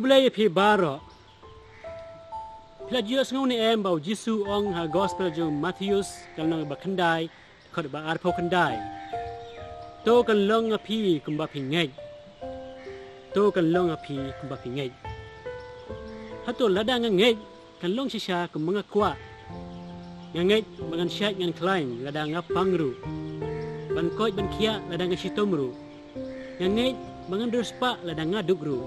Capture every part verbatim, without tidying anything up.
Khublei ïa phi baroh. Phi la ju ïohsngew ne em ba u Jisu u ong ha gospel jong u Mathaios ka lynnong ba khyndai, dkhot ba arphew khyndai: To kan long ha phi kumba phi ngeit. To kan long ha phi kumba phi ngeit. Hato lada nga ngeit, kan long shisha kumba nga kwah? Nga ngeit ba ngan shait ngan khlaiñ lada nga pang ruh, ban koit ban khiah lada nga shitom ruh. Nga ngeit ba ngan riewspah lada nga duk ruh.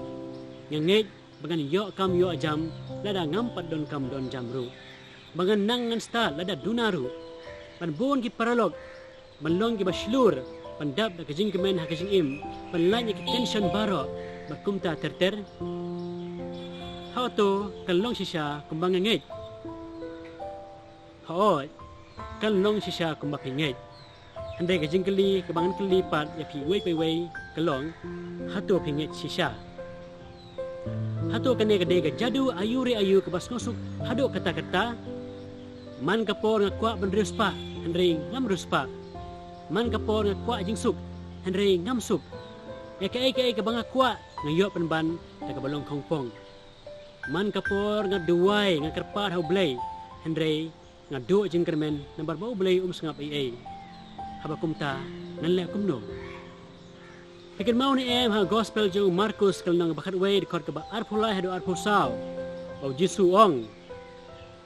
Nga ngeit ba ngan ïoh kam ïoh jam lada ngam pat don kam don jam ruh. Ba ngan nang ngan stad lada duna ruh. Ban bun ki paralok, ban long kiba shlur, ban dap da ka jingkmen ha ka jingim, ban lait ïa ki tension baroh, bad kumta ter ter. Hato kan long shisha kumba nga ngeit? Hooid, kan long shisha kumba phi ngeit. Hynrei ka jingkylli kaba ngan kylli pat ïa phi uwei pa uwei ka long, hato phi ngeit shisha? Hato kane ka dei ka jadu aiu re aiu kaba sngewsuk haduh katta katta? Man ka por nga kwah ban riewspah, hynrei ngam riewspah. Man ka por nga kwah jingsuk, hynrei ngam suk. Ïa kaei kaei kaba nga kwah nga ïoh pynban da kaba long khongpong. Man ka por nga duwai, nga kyrpad ha U Blei, hynrei nga duh jingkyrmen namar ba U Blei um sngap ei ei. Haba kumta, ngan leh kumno? Phi kynmaw ne em ha gospel jong u Markus ka lynnong ba khatwei, dkhot kaba arphew lai haduh arphew saw, ba u Jisu u ong: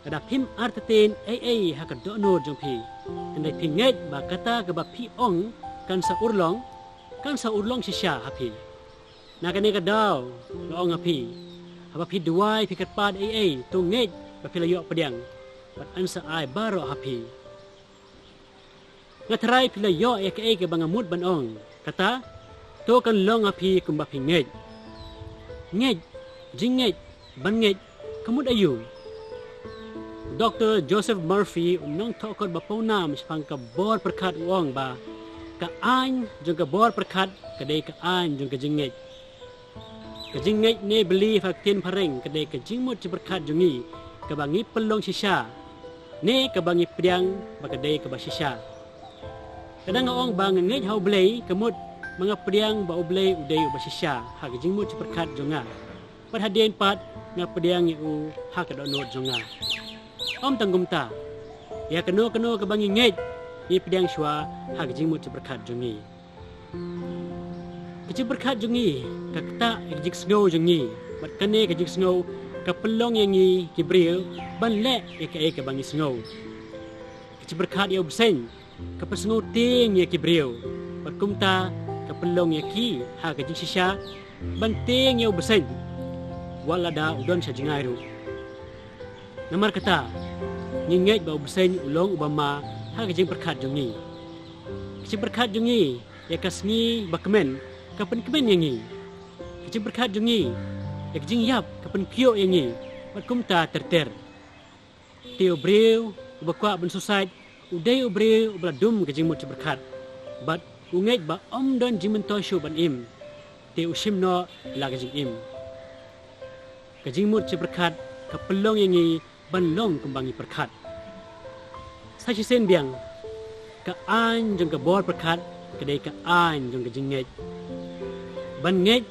Lada phim artatien ei ei ha ka dohnud jong phi, hynrei phi ngeit ba kata kaba phi ong kan sa urlong, kan sa urlong shisha ha phi. Na kane ka daw nga ong ha phi, haba phi duwai phi kyrpad ei ei, to ngeit ba phi la ïoh pdiang, bad yn sa ai baroh ha phi. Nga tharai phi la ïoh ïa kaei kaba nga mut ban ong. Kata, to kan long ha phi kumba phi ngeit. Ngeit, jingngeit, ban ngeit, ka mut aiu? Doktor Joseph Murphy, u nongthoh kot ba pawnam shaphang ka bor pyrkhat, u ong ba ka aiñ jong ka bor pyrkhat ka dei ka aiñ jong ka jingngeit. Ka jingngeit ne belief ha ka ktien phareng ka dei ka jingmut jingpyrkhat jong ngi kaba ngi pynlong shisha, ne kaba ngi pdiang ba ka dei kaba shisha. Lada nga ong ba nga ngeit ha U Blei, ka mut ba nga pdiang ba U Blei u dei uba shisha ha ka jingmut jingpyrkhat jong nga. Bad hadien pat nga pdiang ïa u ha ka dohnud jong nga. Ym tang kumta, ïa kano kano kaba ngi ngeit, ngi pdiang shuwa ha ka jingmut jingpyrkhat jong ngi. Ka jingpyrkhat jong ngi ka ktah ïa ka jingsngew jong ngi, bad kane ka jingsngew ka pynlong ïa ngi ki briew ban leh ïa kaei kaba ngi sngew. Ka jingpyrkhat ïa u bseiñ ka pynsngew tieng ïa ki briew, bad kumta ka pynlong ïa ki ha ka jingshisha ban tieng ïa u bseiñ, wat lada u don sha jngai ruh. Namar kata, ngi ngeit ba u bseiñ u long uba ma ha ka jingpyrkhat jong ngi. Ka jingpyrkhat jong ngi ïa ka sngi ba kmen ka pynkmen ïa ngi. Ka jingpyrkhat jong ngi ïa ka jingïap ka pynkiew ïa ngi, bad kumta ter ter. Te u briew uba kwah ban suicide u dei u briew uba la dum ka jingmut jingpyrkhat, bad u ngeit ba ym don jingmyntoi shuh ban im, te u shim noh la ka jingim. Ka jingmut jingpyrkhat ka pynlong ïa ngi ban long kumba ngi pyrkhat. Sa shisien biang, ka aiñ jong ka bor pyrkhat ka dei ka aiñ jong ka jingngeit. Ban ngeit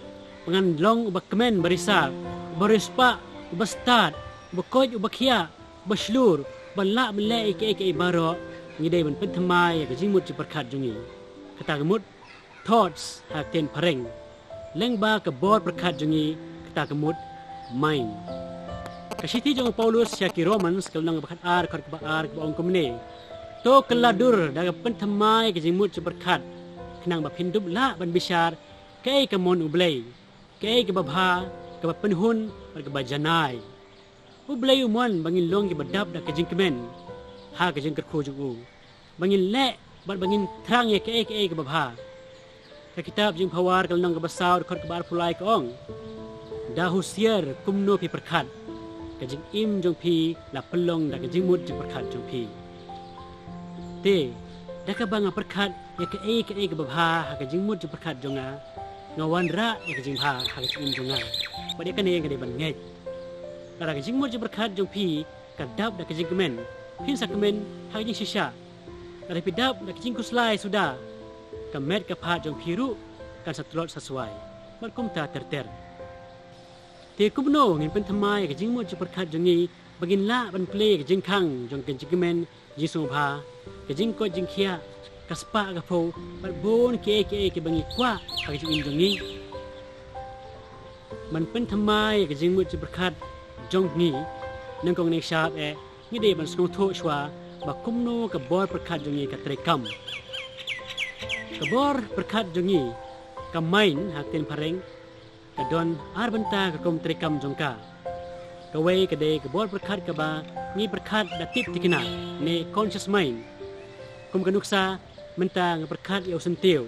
ba ngan long uba kmen barisa, uba riewspah, uba stad, uba koit uba khiah, uba shlur, ban lah ban leh ïa kaei kaei baroh, ngi dei ban pynthymmai ïa ka jingmut jingpyrkhat jong ngi. Kata ka mut thoughts ha ka ktien phareng. Lyngba ka bor pyrkhat jong ngi, kata ka mut mind. Ka shithi jong u Paulus sha ki Romans ka lynnong ba khatar, dkhot kaba ar, kaba ong kumne: To kylla dur da ka pynthymmai ka jingmut jingpyrkhat, khnang ba phin dup lah ban bishar kaei ka mon U Blei, kaei kaba bha, kaba pynhun bad kaba janai. U Blei u mon ba ngin long kiba dap da ka jingkmen ha ka jingkyrkhu jong u, ba ngin leh bad ba ngin thrang ïa kaei kaei kaba bha. Ka kitab Jingphawar ka lynnong kaba saw, dkhot kaba arphew lai ka ong: Da husiar kumno phi pyrkhat, ka jingim jong phi la pynlong da ka jingmut jingpyrkhat jong phi. Te da kaba nga pyrkhat ïa kaei kaei kaba bha ha ka jingmut jingpyrkhat jong nga, nga wanrah ïa ka jingbha ha ka jingim jong nga. Bad ïa kane nga dei ban ngeit. Lada ka jingmut jingpyrkhat jong phi ka dap da ka jingkmen, phin sa kmen ha ka jingshisha. Lada phi dap da ka jingkhuslai suda, ka met ka phad jong phi ruh kan sa tlot sa swai. Bad kumta ter ter. Te kumno ngin pynthymmai ïa ka jingmut jingpyrkhat jong ngi ba ngin lah ban plie ïa ka jingkhang jong ka jingkmen, jingsngewbha, ka jingkoit jingkhiah, ka spah ka phew, bad bun kiei kiei kiba ngi kwah ha ka jingim jong ngi? Ban pynthymmai ïa ka jingmut jingpyrkhat jong ngi, nyngkong nyngshap eh ngi dei ban sngewthuh shuwa ba kumno ka bor pyrkhat jong ngi ka treikam. Ka bor pyrkhat jong ngi, ka mind ha ka ktien phareng, ka don ar bynta ka kum treikam jong ka. Kawei ka dei ka bor pyrkhat kaba ngi pyrkhat da tip thikna, ne conscious mind. Kum ka nuksa, mynta nga pyrkhat ïa u syntiew,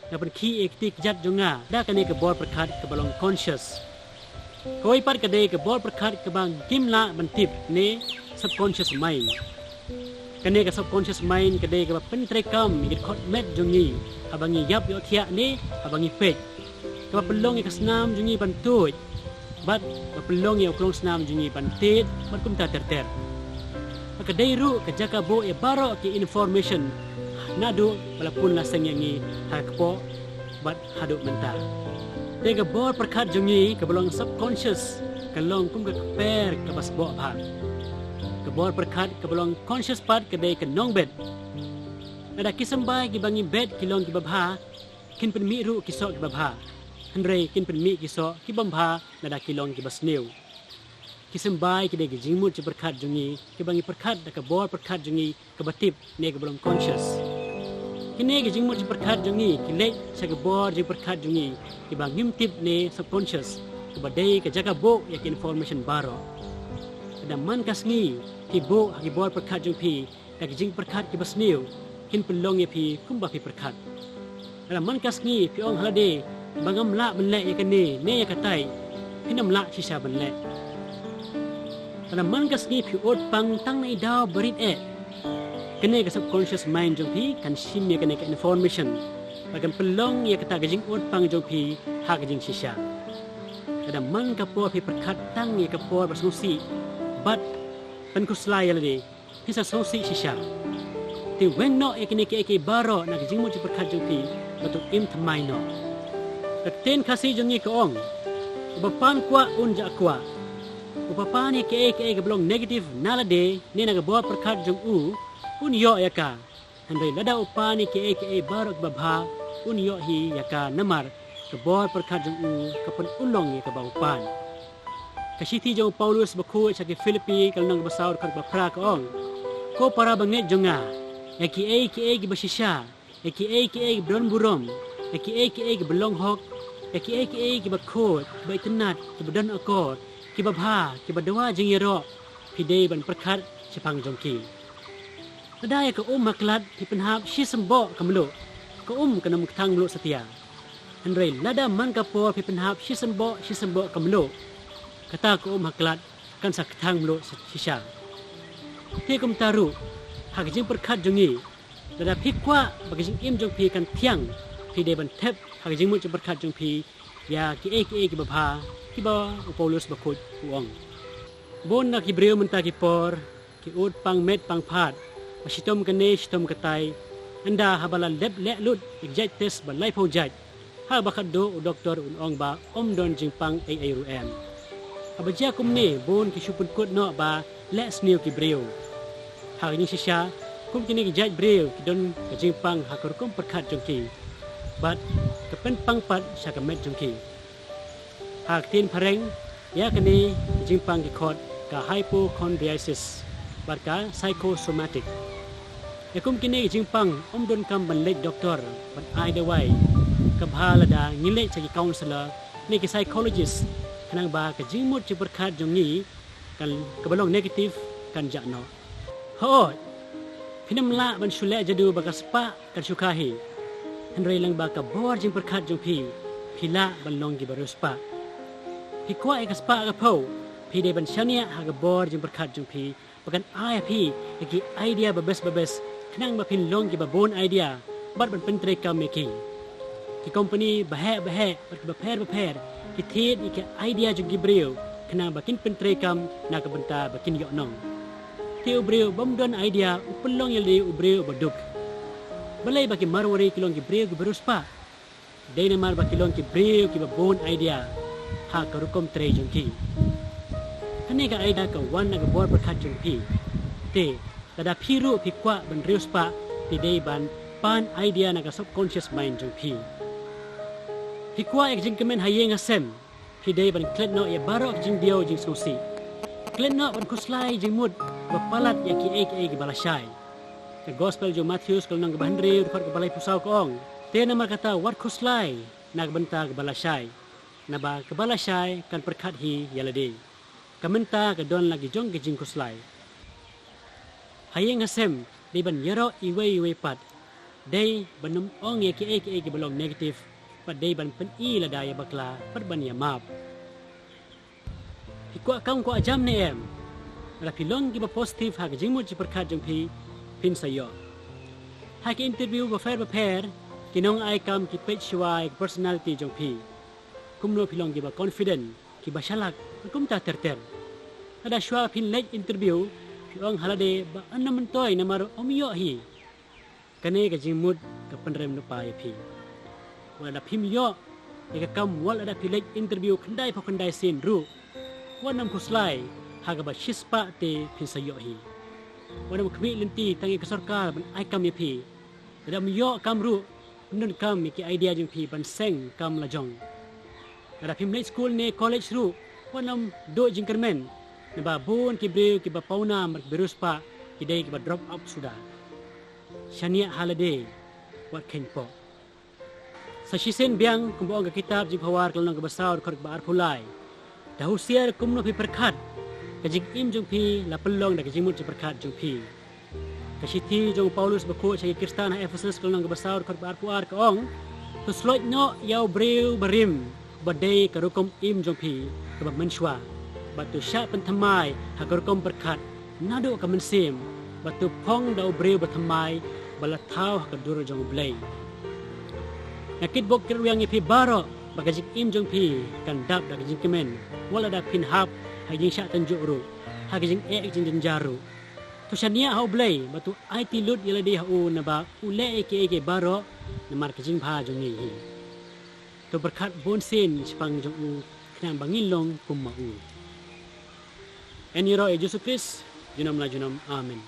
nga pynkhih ïa ki kti kjat jong nga da kane ka bor pyrkhat kaba long conscious. Kawei pat ka dei ka bor pyrkhat kaba ngim lah ban tip, ne subconscious mind. Kane ka subconscious mind ka dei kaba pyntreikam ïa ki dkhot met jong ngi haba ngi ïap ïohthiah ne haba ngi peit, kaba pynlong ïa ka snam jong ngi ban tuid, bad ba pynlong ïa u klong snam jong ngi ban tied, bad kumta ter ter. Ka dei ruh ka jaka buh ïa baroh ki information naduh ba la pun la seng ïa ngi ha ka kpoh bad haduh mynta. Te ka bor pyrkhat jong ngi kaba long subconscious ka long kum ka kper kaba sboh bha. Ka bor pyrkhat kaba long conscious pat ka dei ka nongbet. Lada ki symbai kiba ngi bet ki long kiba bha, kin pynmih ruh ki soh kiba bha. Hynrei kin pynmih ki soh ki bym bha lada ki long kiba sniew. Ki symbai ki dei ki jingmut jingpyrkhat jong ngi kiba ngi pyrkhat da ka bor pyrkhat jong ngi kaba tip, ne kaba long conscious. Kine ki jingmut jingpyrkhat jong ngi ki leit sha ka bor jingpyrkhat jong ngi kiba ngim tip, ne subconscious, kaba dei ka jaka buh ïa ki information baroh. Lada man ka sngi phi buh ha ki bor pyrkhat jong phi da ki jingpyrkhat kiba sniew, kin pynlong ïa phi kumba phi pyrkhat. Lada man ka sngi phi ong ha lade ba ngam lah ban leh ïa kane ne ïa katai, phin ym lah shisha ban leh. Lada man ka sngi phi ud pang tang na i daw barit eh, kane ka subconscious mind jong phi kan shim ïa kane ka information bad kan pynlong ïa kata ka jingud pang jong phi ha ka jingshisha. Lada man ka por phi pyrkhat tang ïa ka por ba sngewsih bad pynkhuslai ïa lade, phin sa sngewsih shisha. Te weng noh ïa kine kiei kiei baroh na ka jingmut jingpyrkhat jong phi bad to im thymmai noh. Ka ktien Khasi jong ngi ka ong, uba pan kwah un jah kwah. Uba pan ïa kiei kiei kiba long negative na lade ne na ka bor pyrkhat jong u, un ïoh ïa ka. Hynrei lada u pan ïa kiei kiei baroh kiba bha, un ïoh hi ïa ka, namar ka bor pyrkhat jong u ka pynurlong ïa kaba u pan. Ka shithi jong u Paulus bakhuid sha ki Philippi ka lynnong kaba saw dkhot kaba phra ka ong, ko para bangeit jong nga, ïa kiei kiei kiba shisha, ïa kiei kiei kiba don burom, ïa kiei kiei kiba long hok, ïa kiei kiei kiba khuid, kiba itynnad, kiba don akor, kiba bha, kiba dawa jingïaroh, phi dei ban pyrkhat shaphang jong ki. Lada ïa ka um ha klat phi pynhap shi symboh ka mluh, ka um kan ym kthang mluh satia. Hynrei lada man ka por phi pynhap shi symboh shi symboh ka mluh, kata ka um ha klat kan sa kthang mluh shisha. Te kumta ruh ha ka jingpyrkhat jong ngi, lada phi kwah ba ka jingim jong phi kan thiang, phi dei ban thep ha ka jingmut jingpyrkhat jong phi ïa kiei kiei kiba bha kiba u Paulus bakhuid u ong. Bun na ki briew mynta ki por ki ud pang met pang phad, ba shitom kane shitom katai, ynda haba la lep leh lut ïa ki jait test ba laiphew jait, haba khatduh u doktor un ong ba ym don jingpang ei ei ruh em. Haba jia kumne bun ki shu pynkut noh ba leh sniew ki briew. Ha ka jingshisha, kum kine ki jait briew ki don ka jingpang ha ka rukom pyrkhat jong ki bad ka pynpang pat sha ka met jong ki. Ha ka ktien phareng, ïa kane ka jingpang ki khot ka hypochondriasis bad ka psychosomatic. Ïa kum kine ki jingpang ym donkam ban leit doktor ban ai dawai, ka bha lada ngi leit sha ki counsellor ne ki psychologist, khnang ba ka jingmut jingpyrkhat jong ngi kan, kaba long negative, kan jah noh. Hooid, phin ym lah ban shu leh jadu ba ka spah kan shu kha hi. Hynrei lyngba ka bor jingpyrkhat jong phi, phi lah ban long kiba riewspah. Phi kwah ïa ka spah ka phew, phi dei ban shaniah ha ka bor jingpyrkhat jong phi ba kan ai ha phi ïa ki idea babes babes, khnang ba phin long kiba bun idea bad ban pyntreikam ïa ki. Ki company baheh baheh bad kiba pher bapher ki thied ïa ki idea jong ki briew, khnang ba kin pyntreikam na ka bynta ba kin ïoh nong. Te u briew bym don idea u pynlong ïa lade u briew uba duk. Balei ba ki Marwari ki long ki briew kiba riewspah? Dei namar ba ki long ki briew kiba bun idea. ha ka rukom trei jong ki. Kane ka idea ka wan na ka bor pyrkhat jong phi. Te lada phi ruh phi kwah ban riewspah, phi dei ban pan idea na ka subconscious mind jong phi. Phi kwah ïa ka jingkmen ha ïing ha sem, phi dei ban klet noh ïa baroh ka jingdiaw jingsngewsih. Klet noh ban khuslai jingmut ba palat ïa kiei kiei kiba lashai. Ka gospel jong u Mathaios ka lynnong kaba hynriew, dkhot kaba laiphew saw ka ong: Te namar kata wat khuslai na ka bynta kaba lashai, naba kaba lashai kan pyrkhat hi ïa lade. Ka mynta ka don la ki jong ki jingkhuslai. Ha ïing ha sem dei ban ïaroh iwei iwei pat. Dei ban ym ong ïa kiei kiei kiba long negative, bad dei ban pyni lada ïa bakla bad ban ïa map. Phi kwah kam kwah jam ne em? Lada phi long kiba positive ha ka jingmut jingpyrkhat jong phi, phin sa ïoh. Ha ki interview bapher bapher, ki nong ai kam ki peit shuwa ïa ka personality jong phi. Kumno phi long kiba confident, kiba shalak, bad kumta ter ter. Lada shuwa phin leit interview phi ong ha lade ba yn ym myntoi namar ym ïoh hi, kane ka jingmut ka pynrem lypa ïa phi. Wat lada phim ïoh ïa ka kam, wat lada phi leit interview khyndai phew khyndai sien ruh, wat nym khuslai, ha kaba shispah te phin sa ïoh hi. Wat nym khmih lynti tang ïa ka sorkar ban ai kam ïa phi. Lada ym ïoh kam ruh, pyndonkam ïa ki idea jong phi ban seng kam lajong. Lada phim leit skul ne college ruh, wat nym duh jingkyrmen, naba bun ki briew kiba pawnam bad kiba riewspah ki dei kiba drop out suda. Shaniah ha lade, wat kheiñpoh. Sa shisien biang, kumba ong ka kitab Jingphawar ka lynnong kaba saw, dkhot kaba arphew lai: Da husiar kumno phi pyrkhat, ka jingim jong phi la pynlong da ka jingmut jingpyrkhat jong phi. Ka shithi jong u Paulus bakhuid sha ki Khristan ha Ephesus ka lynnong kaba saw, dkhot kaba arphew ar ka ong: To sloit noh ïa u briew barim, ba dei ka rukom im jong phi kaba mynshuwa, bad to shah pynthymmai ha ka rukom pyrkhat naduh ka mynsiem, bad to phong da u briew bathymmai ba la thaw ha ka dur jong U Blei. Nga kitbok kitrwiang ïa phi baroh ba ka jingim jong phi kan dap da ka jingkmen, wat lada phin hap ha ka jingshah tynjuh ruh, ha ka jingeh jingjynjar ruh. To shaniah ha U Blei bad to aiti lut ïa lade ha u, naba u leh ïa kiei kiei baroh namar ka jingbha jong ngi hi. To pyrkhat bunsien shaphang jong u, khnang ba ngin long kum ma u. Yn ïaroh ïa u Jisu Khrist junom la junom. Amen.